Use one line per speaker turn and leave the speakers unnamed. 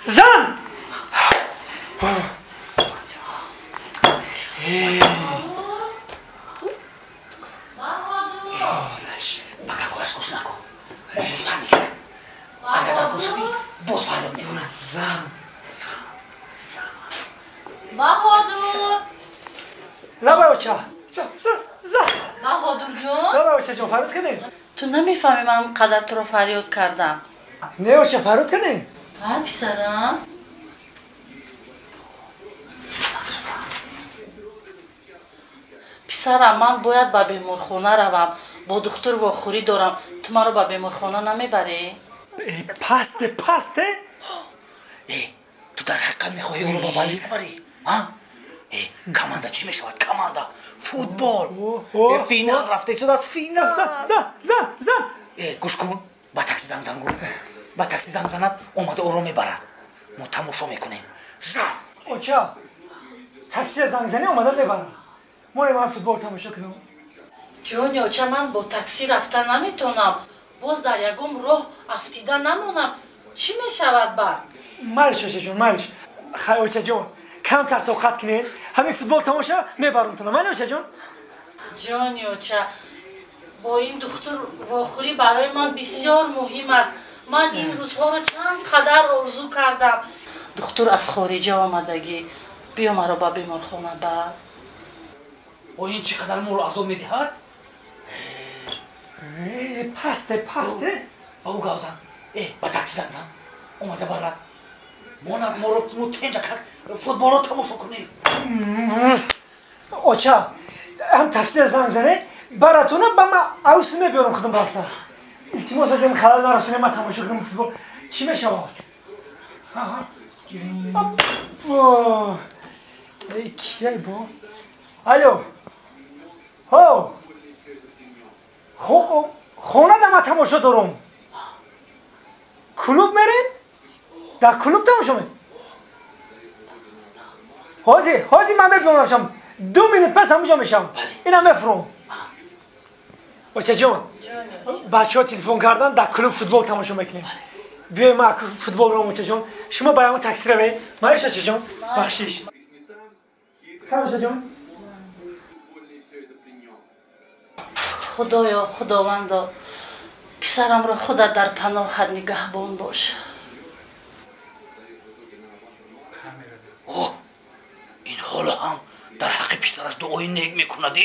Зан!
Ба какояш гӯш накун. Омӯзтар мегирад. Агар дар гӯш шавӣ, боз фарёд мекунад.
Зан, зан, зан.
Баҳодур!
Лабай оча. Зан, зан, зан.
Баҳодурҷон?
Лабай очаҷон, фарёд кардем?
Ту намефаҳмӣ ман қадар туро фарёд кардам.
Не, оча, фарёд кардем?
Ҳа, писарам. Писарам, ман бояд ба беморхона равам. Бо духтур вохӯрӣ дорам. Ту маро ба беморхона намебарӣ?
Пасте, пасте.
Ту дар ҳақиқат мехоҳӣ ӯро ба больница барӣ? Команда чӣ мешавад? Команда футбол. Финал рафта истодааст, финал.
Зан, зан, зан, зан.
Гӯш кун, ба такси занг зан, гӯ. Ба такси занг занад, омада ӯро мебарад. Мо тамошо мекунем. Зан!
Оча, таксия занг занӣ, омада мебарад. Мо ман футбол тамошо кунам.
Ҷони оча, ман бо такси рафта наметонам. Боз дар ягон роҳ афтида намонам. Чӣ мешавад баъд?
Майлиш, очаҷон, майлиш. Хай, очаҷон, камтар тоқат кунед. Ҳамин футбол тамоша мебарам туна. Майли, очаҷон?
Ҷони оча, бо ин духтур вохӯрӣ барои ман бисёр муҳим аст. Ман ин рӯзҳоро чанд қадар орзу кардам. Духтур аз хориҷа омадагӣ. Биё маро ба беморхона бар.
О, ин чӣ қадар моро азоб медиҳад?
Пасте, пасте.
Ба ӯ гап зан. Ба такси занг зан, омада барад. Монад моро, мо тенҷа как футболро тамошо кунем.
Оча, ҳам таксия занг зане, баратона, ба ма авс мебиёрам худам рафта. Илтимос, аз ин халал нарасоне, ма тамошо кунам футбол. Чӣ мешавад? Эй, кияй бо? Алло. Ҳо. Хона да ма тамошо дорум. Клуб мерем? Дар клуб тамошо ме? Ҳозир, ҳозир ман мебиёрам. 2 минут пас ҳамуҷо мешавам. Инам мефуром. Очаҷон, бачаҳо телефон кардан, дар клуб футбол тамошо мекунем. Биёй ма футболро, очаҷон. Шумо ба ягон такси равед. Майш, очаҷон, бахшиш. Хай, очаҷон.
Худоё, Худовандо, писарамро худат дар паноҳат нигаҳбон бош.
О, ин ҳоло ҳам дар ҳаққи писараш дуои нек мекунад.